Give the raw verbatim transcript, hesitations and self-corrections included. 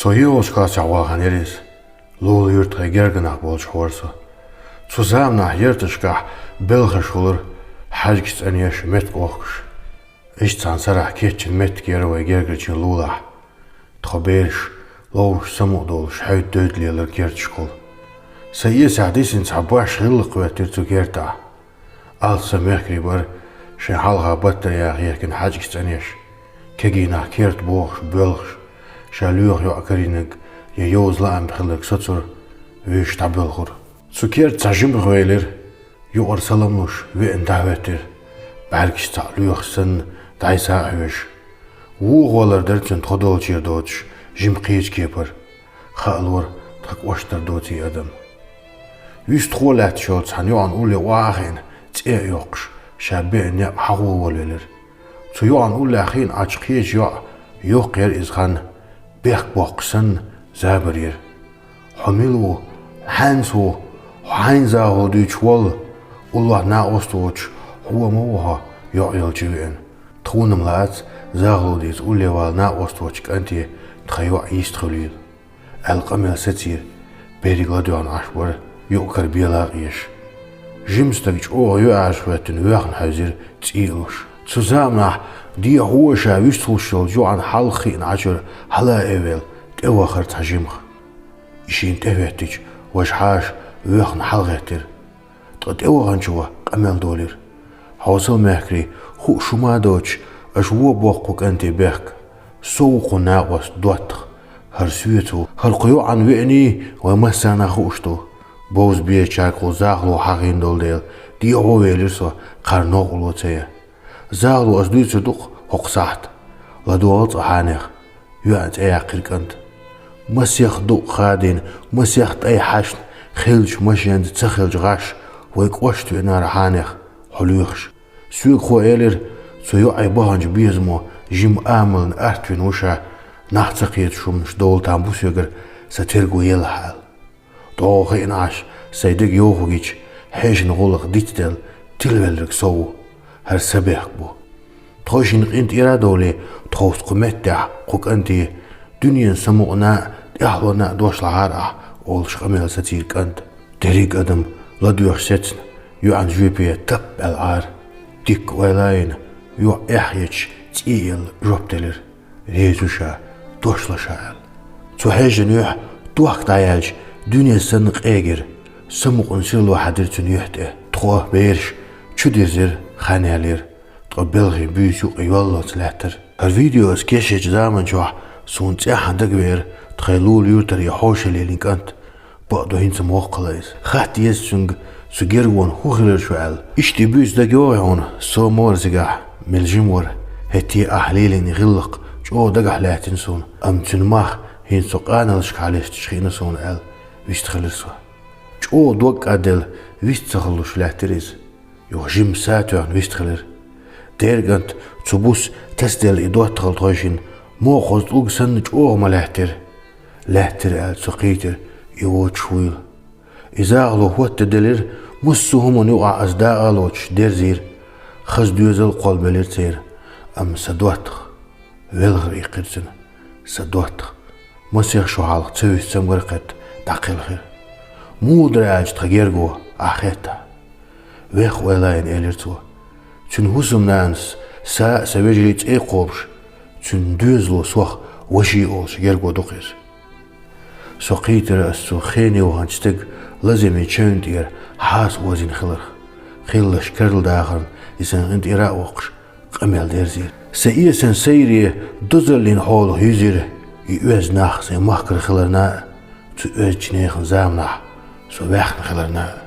Со йолчу кхаьччахь вахана яра иза. Лула-Юьртахь герга нах болчу хӀора со. Цу заманахь ярташкахь белхаш хуьлура, хьаьжкӀаш цӀанъеш, меттиг охкуш. Иштта цхьана сарахь кечйина меттиг яра вайн гергарчийн Лулахь. Тхо бераш, ловзуш самукъа долуш, хьаьвда-девда лелара керташкахула. Сан эсехь дисина цхьа баш гӀиллакх хӀоьттира цу кертахь. Алсам мехкарий бара, шайн хьалха баттара яха ехкина хьаьжкӀаш цӀанъеш, кегий нах керта бохуш, боьлхуш, ша лоьху йоӀ карийнарг я йовза лаам хилларг соцура, вуьйш дӀабоьлхура. Цу керта цхьа жимах велира, юкъара салам луш, веана дӀахӀоьттира, бӀаьргаш цхьаъ лоьхуш санна, дӀасхьа а хьоьжуш. Вухавалар дара цуьнан тхо долчуьра доцуш жима кхечу кепара. Хаалора, тхан кӀоштара доций адам. Вистхо лаьтташ йолчу цхьана йоӀана улле охьа а хиъна, цӀе а йоккхуш, ша беана некъ хьахо волавелира. Цу йоӀана уллехь хиъна Ӏачу кхечу йоӀа, йоккха яра иза хан, бехк боккхуш санна, забар йира. «Хьо мила ву? Хьаьнца ву? Хьо хьайна захало дуьйцуш воллу? Уллохь накъост воцуш, хьо ма ву хьо, йоӀ йолчу веана. Тхуна-м лаьа захало дийца улле вала накъост воцчу кӀанте тхан йоӀ йист хуьлийла», — аьлла къамел сацийра. Берриг ладоьгӀна Ӏаш бара, юкъ-кара бела а къеша. Жима стаг чӀогӀа юьхьӀаьржа хӀоьттина воьхна хьаьвзира, цӀий а луш. Цу заманахь дехьо ша вистхуьлуш йолчу йоӀана хьалха хиъна Ӏачуьра хьала а эвелла, тӀевахара цхьа жимах. И шена тӀехӀоьттича, важа хьаша воьхна хьалагӀеттира. Ткъа тӀеваханчо къамел долийра: «Хьовсал, мехкарий, хууш хӀума а доцуш, аша вон боккху кӀанте бехк. Со ву кху накъост доттагӀа, хӀара соьца ву. ХӀара кху йоӀана веаний вайн массарна а хууш ду. Бовза-безачаьргахула захало хьахийна долу дела, дехьо велира со, кхара новкъарло ца ян. Захало ас дуьйцур ду-кх хӀокху сахьта. ЛадогӀал цкъа хьенех», — йоьӀан цӀе яьккхира кӀанта. «Масех дукъ хадийна, масех тӀай хьаьшна, хиллачу машенца ца хиллачу гӀаш вайн кӀошта веанера хьенех хьо лоьхуш. Соьгахо элира, цу йоӀе баханчу безамо жима амална атта вина ву ша, нах ца кхеташ хӀуманаш довла там бу соьгара сан терго елахь аьлла. ДогӀу хиъна Ӏаш, сайн деган йовха гича, хьешан гӀуллакх дицделла, тилавелларг со ву. ХӀара сан бехк бу. Тхойшинна къинтӀера а довлий, тховса кху меттехь, кху кӀанте, дуьненан самукъана а, тӀаьхьалонна а дош лахьара ахь», — олуш къамел сацийра кӀанта. Дерриг адам ладоьгӀуш сецна, йоьӀан жоьпе тап аьлла Ӏара. Дикка ойла а йина, йоӀ эхь ечу цӀий елла жоп делира: «Реза ву ша, дош ло ша», — аьлла. Цу хьешана юьхь дохка дӀаяьлча, дуьне санна къегира, самукъана сирло хьаьдира цуьнан юьхь тӀе. Тхо, бераш, чу дирзира, хан ялийра, ткъа белхий буьйса юкъа йоллалц лаьттара. ХӀара видео ас кечйинчу заманчохь суна цӀеххьана дагавеара тхайн Лула-Юьртара и хьошалла йиллина кӀант. Бакъду, хӀинца-м воккхал иза. Хатта еза цуьнга цу гергона хӀун хилира шу аьлла. Иштта и буьйса дагайогӀий хьуна, со ма вара цигахь, мел жима вара, хӀетте а ахь лелийна гӀиллакх чӀогӀа дагахь лаьттина суна, амма цуьнан мах хӀинца со къаналшкахь лесташ хиъна суна аьлла, вистхилира со. ЧӀогӀа дог кӀадделла, вист ца хуьлуш лаьттира иза. Юха жимма са а тоьхна вистхилира. Дера кӀант, цу буса тасаделла и доттагӀалла тхойшинна мохаза тӀулг санна чӀогӀа ма лаьттира. Лаьттира аьлла, со кхийтира, и воцуш вуйла. И захало хӀоттаделира, массо а хӀуманна юкъахь ас дакъа а лоцуш дерзийра, хаза доьзал а кхолбелира церан, амма сан доттагӀа велхар иккхира цуьнан, сан доттагӀа. Масех шо хьалха ца вуьсу цамгар кхетта дӀакхелхира. Муха дара аьлча тхан герго, ахь хетта? Веха ойла а йина, элира цо. Цуьнан хӀусамнанас са а, сан вежарий цӀе а кхобуш, цуьнан доьзало сох ваши олуш герго ду-кх иза. Со кхийтира ас цу хене ваханчу стеган лазаме чевнна тӀера хьаса озийна хиларх. Хиллачу карладахарна и сайн къинтӀера а воккхуш, къамел дерзийра. Сан эсан сайре дозаллин хьолах юьзира и оьзда нах сайн махкара хиларна а, цу оьздачу нехан заманахь со ваьхна хиларна а.